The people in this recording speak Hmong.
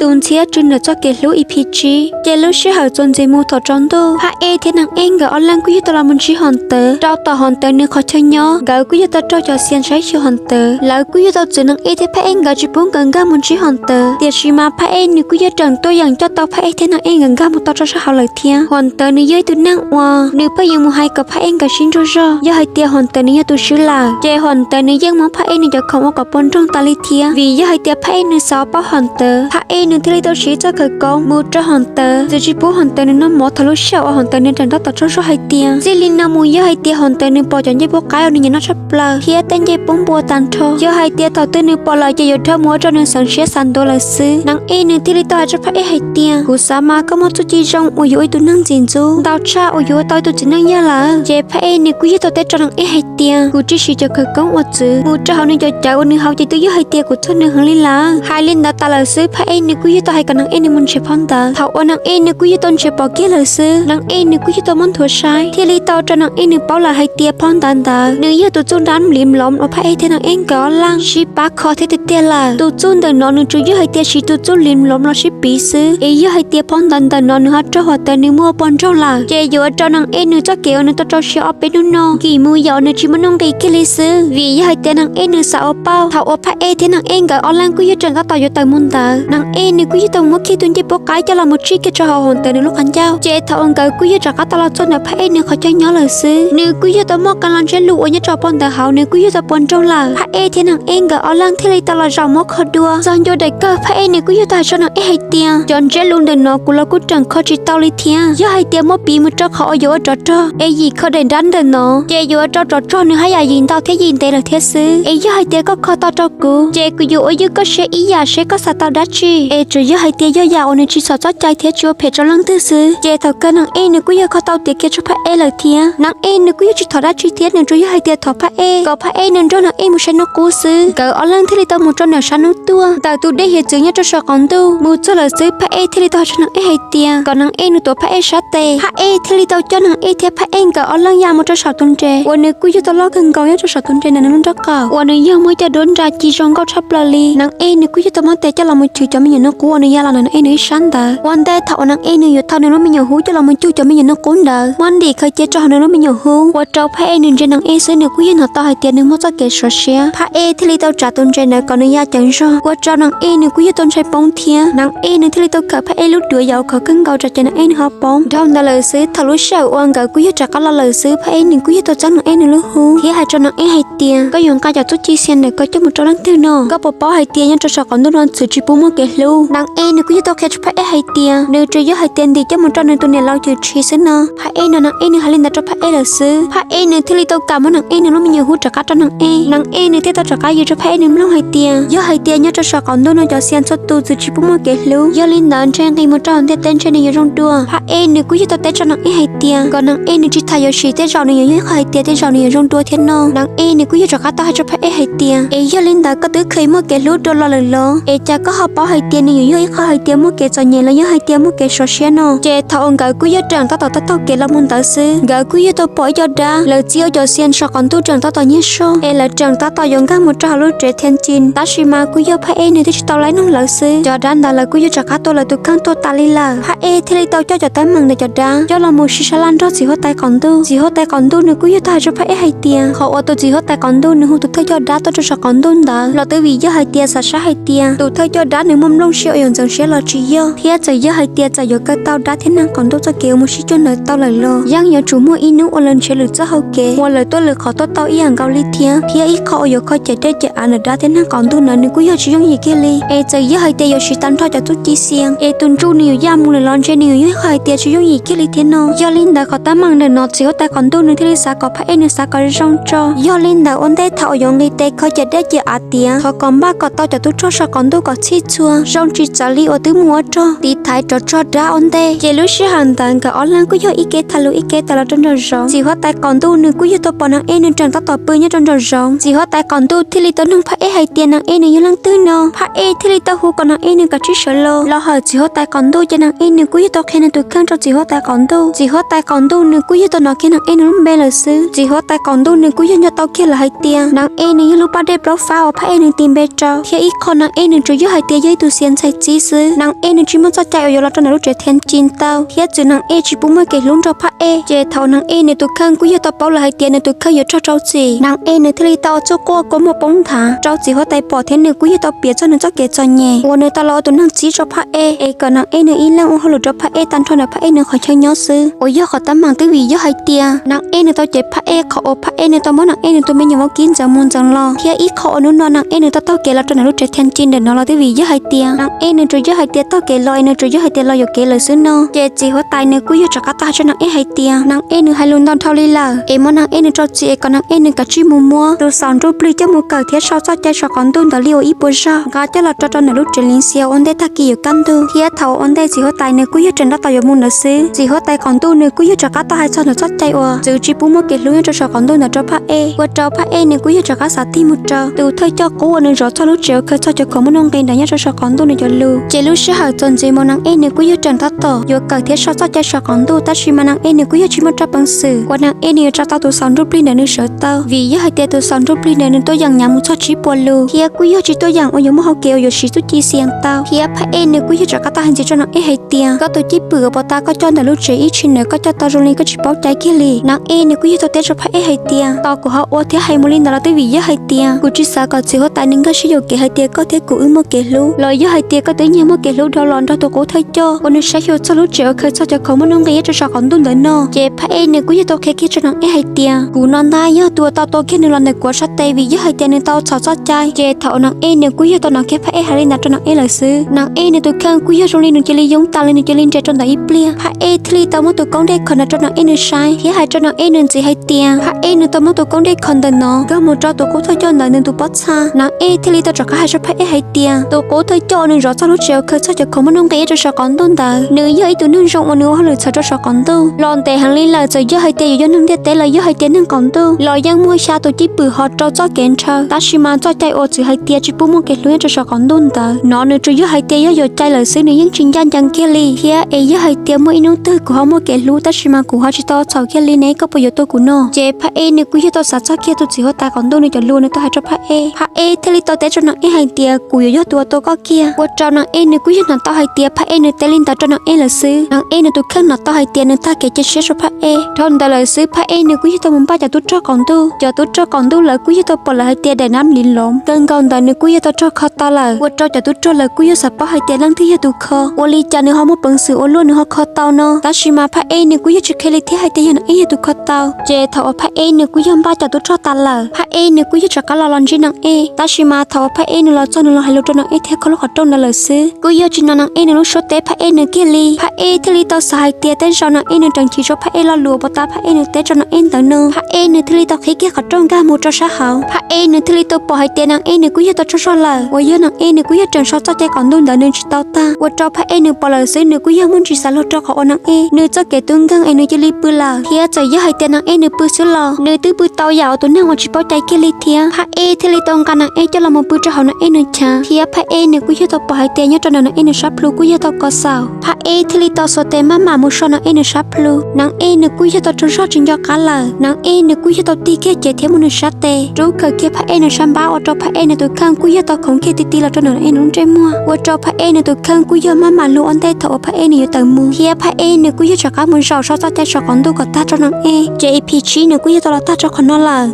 Tus ntxhiab tsw ntawm txoj kev hlub E P tsib. Ces lub sij hawm txuas ntxiv mus thaum tsaus ntuj, Phab Ej thiab Neeg Ej nkawd ob leeg kuj yog tau los mus ntsib Hos Ntawv. Rau tom Hos Ntawv nws qhov chaw nyob, nkawd kuj yog tau raug cov xias saib xyuas Hos Ntawv. Lawv kuj yog tau txwv Neeg Ej thiab Phab Ej nkawd tsis pub nkawd nkag mus ntsib Hos Ntawv, tiam sis mas Phab Ej nws kuj yog raws tuaj yeem coj tau Phab Ej thiab Neeg Ej nkawd nkag mus tau rau sab hauv lawm thiab. Hos Ntawv nws yog ib tug neeg uas nws pheej yuav mus hais kom Phab Ej nkawd sib nrug zog. Yog hais tias Hos Ntawv nws yog tus swb lawm, ces Hos Ntawv nws yeej muab Phab Ej nws cov khoom ua kom puas nroog tas li thiab. Vim yog hais tias Phab Ej nws xav ua paub Hos Ntawv, Phab Ej nws thiaj li tau siv txoj khawv koob mus rau Hos Ntawv, txwv tsis pub Hos Ntawv nws noj mov thaum lub sij hawm uas Hos Ntawv nws rov nrab tom tsaug zog hais tias. Txij li no mus yog hais tias Hos Ntawv nws pom cov ncej pub qaib uas nws nyiam noj tshaj plaws thiab tej ncej pub npua tag nrho. Yog hais tias thaum twg nws pom lawm ces yuav rov mus ua rau nws xeev siab xav ntuav lawm xwb. Neeg Ej nws thiaj li tau hais rau Phab Ej hais tias, kuv xav mas koj muaj txuj ci zoo uas yuav ua ib tug neeg ntxim ntxub, ntau tshaj uas yuav ua tau ib tug txiv neej yawg lawm. Ces Phab Ej nws kuj yog tau teb rau Neeg Ej hais tias, kuv tsis siv cov khawv koob uas txwv mus rau hauv nws cov cawv uas nws haus ces twb yog hais tias kuv txhawj nws heev li lawm. Hais li ntawd tas lawm xwb, Phab Ej nws kuj yog tau hais kom Neeg Ej nws mus nrhiav phau ntawv. Thaum uas Neeg Ej nws kuj yog tau nrhiav pom kiag lawm xwb, Neeg Ej nws kuj yog tau muab nthuav saib, thiaj li tau rau Neeg Ej nws paub lawm hais tias phau ntawv ntawd nws yog tus txuj nrab li mlov uas Phab Ej thiab Neeg Ej nkawd ob leeg sib pab kho thiab tiag tiag lawm. Tus txuj ntawm no nws tsuas yog hais tias siv tus txuj li mlov los sib piv xwb, es yog hais tias phau ntawv ntawm no nws ho raug Hos Ntawv nws muab ua puas nroog lawm, ces yuav ua rau Neeg Ej nws txoj kev uas nws tau rau siab ob peb hnub no nkim mus yam uas nws tsis muaj nuj nqis kiag li xwb. Vim yog hais tias Neeg Ej nws xav ua paub thaum uas Phab Ej thiab Neeg Ej nkawd ob leeg kuj yog tseem tab tom yuav tawm mus ntawd, Neeg Ej nws kuj yog tau muab kiag tus ncej pub qaib coj los mus tsij kiag rau hauv Hos Ntawv nws lub qhov ncauj. Ces thaum uas nkawd kuj yog rov qab tau los txog ntawm Phab Ej nws qhov chaw nyob lawm xwb, nws kuj yog tau muaj qee lo ntsiab lus uas nyob rau phau ntawv hauv nws kuj yog tau puas nroog lawm. Phab Ej thiab Neeg Ej nkawd ob leeg thiaj li tau los zaum muab kho dua. Txog ncua daim kawg Phab Ej nws kuj yog tau hais rau Neeg Ej hais tias, cov ntsiab lus ntawm no kuv los kuj tseem kho tsis tau li thiab. Yog hais tias muab piv mus rau qhov uas yuav ua tsov rog es yim kho daim nrab ntawm no, ces yuav ua rau tsov rog nws haj yam yim ntau thiab yim ntev lawm thiab xwb. Es yog hais tias koj kho tau rau kuv, ces kuv yuav ua ywj koj siab ib yam seb koj xav tau dab tsi. Es tsuas yog hais tias yog yam uas nws tsis txhob txhob cai thiab tsis ua phem rau leej twg xwb. Ces thaum kawg Neeg Ej nws kuj yog kho tau tiav kiag rau Phab Ej lawm thiab. Neeg Ej nws kuj yog tsis thov dab tsi thiab, nws tsuas yog hais tias thov Phab Ej kom Phab Ej nws nrog Neeg Ej mus saib hnub qub xwb. Nkawd ob leeg thiaj li tau mus rau ntawm sab hnub tuaj ntawm tus dej hiav txwv nyob rau saum qaum ntuj. Mus txog lawm xwb Phab Ej thiaj li tau hais rau Neeg Ej hais tias kom Neeg Ej nws tuav Phab Ej sab tes. Phab Ej thiaj li tau coj Neeg Ej thiab Phab Ej nkawd ob leeg ya mus rau saum tus nres uas nws kuj yog tau loj kawg nkaus nyob rau saum tus nres ntawm nws lub nrob qaum uas nws yog muaj cov duab nra ci zoo nkauj tshaj plaws li. Neeg Ej nws kuj yog tau muab tes coj los mus chwv cov me nyuam hnub qub uas nws ya los ntawm Neeg Ej nws ib sab ntawd. Ua ntej thaum uas Neeg Ej nws yuav thau nws lub me nyuam hub coj los mus cug cov me nyuam hnub qub ntawd, muab ntim khaws cia rau hauv nws lub me nyuam hub. Ua rau Phab Ej nws ntsia Neeg Ej xwb nws kuj yog hnov tau hais tias nws muaj txoj kev sov siab. Phab Ej thiaj li tau tsav tus nres ntawd kom nws ya ceev zog, ua rau Neeg Ej nws kuj yog tau ntshai poob thiab. Neeg Ej nws thiaj li tau khawm Phab Ej lub duav yam uas khov kawg nkaus tsam ces Neeg Ej nws ho poob. Dhau ntawd lawm xwb, thaum lub sij hawm uas nkawd kuj yog rov qab los lawm xwb, Phab Ej nws kuj yog tau txeeb Neeg Ej nws lub hub thiab hais rau Neeg Ej hais tias, koj yuav nqa cov txuj ci xias ntawm koj coj mus rau leej twg no? Koj puas paub hais tias nyob rau saum qaum ntuj no txwv tsis pub muaj kev hlub? Neeg Ej nws kuj yog tau qhia rau Phab Ej hais tias nws tsuas yog hais tias ntim coj mus rau nws tus niam laus Cwm Tshis xwb no. Phab Ej no Neeg Ej nws hais li ntawd rau Phab Ej lawm xwb, Phab Ej nws thiaj li tau kam muab Neeg Ej nws lub me nyuam hub rov qab rau Neeg Ej. Neeg Ej nws thiaj tau rov qab yws rau Phab Ej nws mloog hais tias, yog hais tias nyob rau saum qaum ntuj no cov xias txhua tus txwv tsis pub muaj kev hlub, yog li ntawd ntshe nqis mus rau hauv ntiaj teb ntshe nws yuav zoo dua. Phab Ej nws kuj yog tau teb rau Neeg Ej hais tias kom Neeg Ej nws tsis tham yuav sim, tej zaum nws yuav yog ib qho hais tias tej zaum nws yuav zoo dua thiab no. Neeg Ej nws kuj yog rov qab tau hais rau Phab Ej hais tias, es yog li ntawd koj twb kheev muaj kev hlub dua los lawm los? Es cas koj ho paub hais tias nws yuav yog ib qho hais tias muaj kev txom nyem los yog hais tias muaj kev sov siab no? Ces thaum uas nkawd kuj yog tseem tab tom taug taug kev los mus ntawd xwb, nkawd kuj yog tau pom ib co dab, lawv txib ua cov xias saum qaum ntuj tseem tab tom nyiag soj, es lawv tseem tab tom yuav nkag mus rau hauv lub tsev Thia Ncin, tab sis mas kuj yog Phab Ej nws twb tsis tau laib neeg lawv xwb. Cov dab ntawd lawv kuj yog rov qab tua lawv tus kheej tuag tas li lawm. Phab Ej thiaj li tau coj cov teeb meem ntawm cov dab coj los mus sib sab laj nrog txiv huab tais qaum ntuj. Txiv huab tais qaum ntuj nws kuj yog tau hais rau Phab Ej hais tias qhov uas tus txiv huab tais qaum ntuj nws hu tus thawj coj dab tuaj rau saum qaum ntuj ntawd los twb vim yog hais tias xav saib hais tias tus thawj coj dab nws muaj nplooj siab uas yuav ntxeev siab los tsis yog, thiab txawm yog hais tias txawm yuav kaw tau dab thiab neeg qaum ntuj txoj kev uas mus sib cuag ntawd tau lawm los yeej yuav tsum muaj ib hnub uas lawv nrhiav lwm txoj hau kev uas lawv tuaj lwm qhov tuaj tau ib yam nkaus li thiab. Thiab ib qho uas yuav kho cawm dej cawm av ntawm dab thiab neeg qaum ntuj ntawd nws kuj yog tsis yooj yim kiag li. Es txawm yog hais tias yuav siv tag nrho cov txuj ci xias es tus ntsuj nws yuav yaj mus lawm los ntshe nws yuav yog ib qho hais tias tsis yooj yim kiag li thiab no. Yog li ntawd qhov teeb meem ntawm no txiv huab tais qaum ntuj nws thiaj li xav kom Phab Ej nws xav kom zoo tso. Yog li ntawd ua ntej thaum uas yuav nqis tes kho cawm dej cawm av tiav, thov kom npaj kom tau cov tub rog saum qaum ntuj kom txhij txhua, zoo tsis txawv li uas twb mus ua rog tiv thaiv rov tso dab ua ntej. Ces lub sij hawm ntawd nkawd ob leeg kuj yog ib ke tham lus ib ke tawm los rau nraum zoov. Txiv huab tais qaum ntuj nws kuj yog tau pom Nag Ej nws raws tab tom pw nyob rau nraum zoov. Txiv huab tais qaum ntuj thiaj li tau noog Phaj Ej hais tias Nag Ej nws yog leej twg no. Phaj Ej thiaj li tau hu kom Nag Ej nws kav tsij sawv los. Los hawm txiv huab tais qaum ntuj ces Nag Ej nws kuj yog tau qhia nws tus kheej rau txiv huab tais qaum ntuj. Txiv huab tais qaum ntuj nws kuj yog tau hnov kiag Nag Ej nws lub npe lawm xwb. Txiv huab tais qaum ntuj nws kuj yog nco tau kiag lawm hais tias Nag Ej nws yog lub paj dej plaub fab uas Phaj Ej nws tis npe rau, thiab ib qho Nag Ej nws tsuas yog hais tias yog ib tug xiav ntxhais txib xwb. Nag Ej nws tsis muaj txoj cai uas yuav los rau ntawm lub tsev Thia Ci tau, thiab txwm Nag Ej tsis pub muaj kev hlub nrog Phaj Ej. Ces thaum Nag Ej nws tus kheej kuj yog tau paub lawm hais tias nws tus kheej yuav raug rau txim, Nag Ej nws thiaj li tau ua txuj quaj kua muag poob nthav rau txiv huab tais pom, thiab nws kuj yog tau piav txog nws txoj kev txom nyem uas nws tau los ua tus neeg txib rau Phaj Ej, es kom Nag Ej nws ib leeg ua hauj lwm rau Phaj Ej tag nrho ntawm Phaj Ej nws qhov chaw nyob xwb. Uas yog qhov teeb meem twb vim yog hais tias Nag Ej nws tau cem Phaj Ej qhov uas Phaj Ej nws tau muab Nag Ej nws tus me nyuam vaub kib ntxeev mus ntxeev los, thiab ib qho uas hnub no Nag Ej nws tau taug kev los rau ntawm lub tsev Thia Ci ntawm no los twb vim yog hais tias Nag Ej nws tsuas yog hais tias taug kev los es nws tsuas yog hais tias los yuam kev lawm xwb no. Ces txiv huab tais nws kuj yog rov qab tau hais rau Nag Ej hais tias Nag Ej nws hais lus ntau dhau li lawm, es muab Nag Ej nws rau txim es kom Nag Ej nws kav tsij mus muab tus xaus nruj plig coj mus kawm thiab sau txoj cai saum qaum ntuj ntawd li uas ib puas zaug nqa coj los rau rau ntawm lub tsev Lis Xias ua ntej tag kis yuav kaj ntug. Thiab thaum ua ntej txiv huab tais nws kuj yog tseem tab tom yuav mus ntawd xwb, txiv huab tais qaum ntuj nws kuj yog rov qab tau hais txog ntawm txoj cai uas txwv tsis pub muaj kev hlub nyob rau saum qaum ntuj ntawd rau Phaj Ej, ua rau Phaj Ej nws kuj yog rov qab xav tig mus rau tus thawj coj qub uas nws zov txog lub tsev uas khaws txog cov khoom muaj nuj nqis ntawd nyob rau saum qaum ntuj nws cov lus. Ces lub sij hawm txuas ntxiv mus Nag Ej nws kuj yog tseem tab tom yuav kawm thiab sau txoj cai saum qaum ntuj, tab sis mas Nag Ej nws kuj yog tsis muaj rab peev xwm uas Nag Ej nws yuav tsa tau tus xaus nruj plig ntawd nws sawv tau, vim yog hais tias tus xaus nruj plig ntawd nws tuaj yeem hnyav mus txog tsib puas lus, thiab kuj yog tsis tuaj yeem uas yuav muaj hau kev uas yuav siv txuj ci xias tau. Thiab Phaj Ej nws kuj yog rov qab tau hais ntxiv rau Nag Ej hais tias koj tus cwj pwm uas pom tas koj coj ntawm lub tsev ib tshim ntawd koj coj tau zoo li koj tsis paub cai kiag li. Nag Ej nws kuj yog tau teb rau Phaj Ej hais tias tos kuv ho ua thiab hais mus li ntawd los twb vim yog hais tias kuv tsis xav kom txiv huab tais nws nkag siab yuam kev hais tias koj thiab kuv wb muaj kev hlub, los yog hais tias koj twb nyiag muaj kev hlub dhau los nrog tus qub thawj coj uas nws saib xyuas txog lub tsev uas khaws txog cov khoom muaj nuj nqis nyob rau saum qaum ntuj ntawd no. Ces Phaj Ej nws kuj yog tau qhia kiag rau Nag Ej hais tias kuv no ntag yog tus uas tau tua kiag nws los ntawm kuv sab tes, vim yog hais tias nws tau txhaum txoj cai. Ces thaum uas Nag Ej nws kuj yog tau hnov kiag Phaj Ej hais li ntawd rau Nag Ej lawm xwb, Nag Ej nws tus kheej kuj yog zoo li nws cia li yoob tas li, nws cia li nres rau ntawm ib pliag. Phaj Ej thiaj li tau muab tus koob dej khov ntawd rau Nag Ej nws saib thiab hais rau Nag Ej nws ntxiv hais tias Phaj Ej nws tau muab tus koob dej khov ntawm no nkag mus rau tus qub thawj coj ntawd nws tus pob txha. Nag Ej thiaj li tau rov qab hais rau Phaj Ej hais tias tus qub thawj coj uas nws zov txog lub tsev uas khaws txog cov khoom muaj nuj nqis rau saum qaum ntuj ntawd, nws yog ib tug neeg zoo uas nws ua hauj lwm txhawm rau saum qaum ntuj. Los ntev heev li lawm, txawm yog hais tias yuav yog neeg ntiaj teb los yog hais tias neeg qaum ntuj los yeej muaj xya tus cwj pwm ho rau txoj kev ntshaw, tab sis mas txoj cai uas txwv hais tias tsis pub muaj kev hlub nyob rau saum qaum ntuj ntawd no nws tsuas yog hais tias yog yuam cai lawm xwb, nws yeej tsis ncaj ncees kiag li. Thiab es yog hais tias muaj ib hnub twg kuv ho muaj kev hlub tab sis mas kuv ho tsis tau txhaum kiag li ne, koj puas yuav tua kuv no? Ces Phaj Ej nws kuj yog tau xav txog kiag tus txiv huab tais qaum ntuj nws cov lus nws tau hais rau Phaj Ej. Phaj Ej thiaj li tau teb rau Nag Ej hais tias kuv yuav yog tus uas tua koj kiag. Ua rau Nag Ej nws kuj yog hnov tau hais tias Phaj Ej nws teb li ntawd rau Nag Ej lawm xwb, Nag Ej nws tus kheej hnov tau hais tias nws tag kev cia siab rau Phaj Ej. Dhau ntawd lawm xwb Phaj Ej nws kuj yog tau mus npaj cov tub rog qaum ntuj. Cov tub rog qaum ntuj lawv kuj yog tau pom lawm hais tias daim nab li loov kawg nkaus ntawd nws kuj yog tau raug kho tau lawm. Ua rau cov tub rog lawv kuj yog xav paub hais tias leej twg yog tus kho, ua li cas nws ho muaj peev xwm ua luaj nws ho kho tau no. Tab sis mas Phaj Ej nws kuj yog tsis qhia li thiab hais tias yog Nag Ej yog tus kho tau. Ces thaum uas Phaj Ej nws kuj yog npaj cov tub rog tas lawm, Phaj Ej nws kuj yog rov qab los los ntsib Nag Ej. Tab sis mas thaum uas Phaj Ej nws los txog nws los hais lus rau Nag Ej thiab kho lub qhov rooj ntawd lawm xwb, kuj yog tsis hnov Nag Ej nws lub suab teb Phaj Ej nws kiag li. Phaj Ej thiaj li tau xav hais tias tej zaum Nag Ej nws tseem chim rau Phaj Ej lo lus uas puag ta Phaj Ej nws teb rau Nag Ej ntawd no. Phaj Ej nws thiaj li tau qhib kiag qhov rooj nkag mus rau sab hauv. Phaj Ej nws thiaj li tau pom hais tias Nag Ej nws kuj yog tau tsaug zog lawm, uas yog Nag Ej nws kuj yog tseem sau txoj cai qaum ntuj ntawd nws tsis tau tag. Ua rau Phaj Ej nws pom lawm xwb nws kuj yog muaj ntsis xav luag rau qhov uas Nag Ej nws txoj kev tub nkeeg es nws cia li pw lawm. Thiab txawm yog hais tias Nag Ej nws pw xwb los nws twb pw tau yam uas tus neeg uas tsis paub cai kiag li thiab. Phaj Ej thiaj li tau nqa Nag Ej coj los mus pw rau hauv Nag Ej nws chav. Thiab Phaj Ej nws kuj yog tau pom hais tias nyob rau ntawm Nag Ej nws sab plhu kuj yog tau kos xaus. Phaj Ej thiaj li tau xuas tes maj mam mus so Nag Ej nws sab plhu. Nag Ej nws kuj yog tau tsaug zog tsis nco qab lawm. Nag Ej nws kuj yog tau tig kiag cev thiab muab nws sab tes rub khaws kiag Phaj Ej nws sab npab, ua rau Phaj Ej nws tus kheej kuj yog tau khoov kiag ti ti los rau ntawm Nag Ej nws lub ntsej muag, ua rau Phaj Ej nws tus kheej kuj yog maj mam luag ua ntej thaum uas Phaj Ej nws yuav tawm mus. Thiab Phaj Ej nws kuj yog rov qab mus zaum sau txoj cai saum qaum ntuj kom tag rau Nag Ej. Ces E P tsib nws kuj yog tau los tag rau qhov no lawm.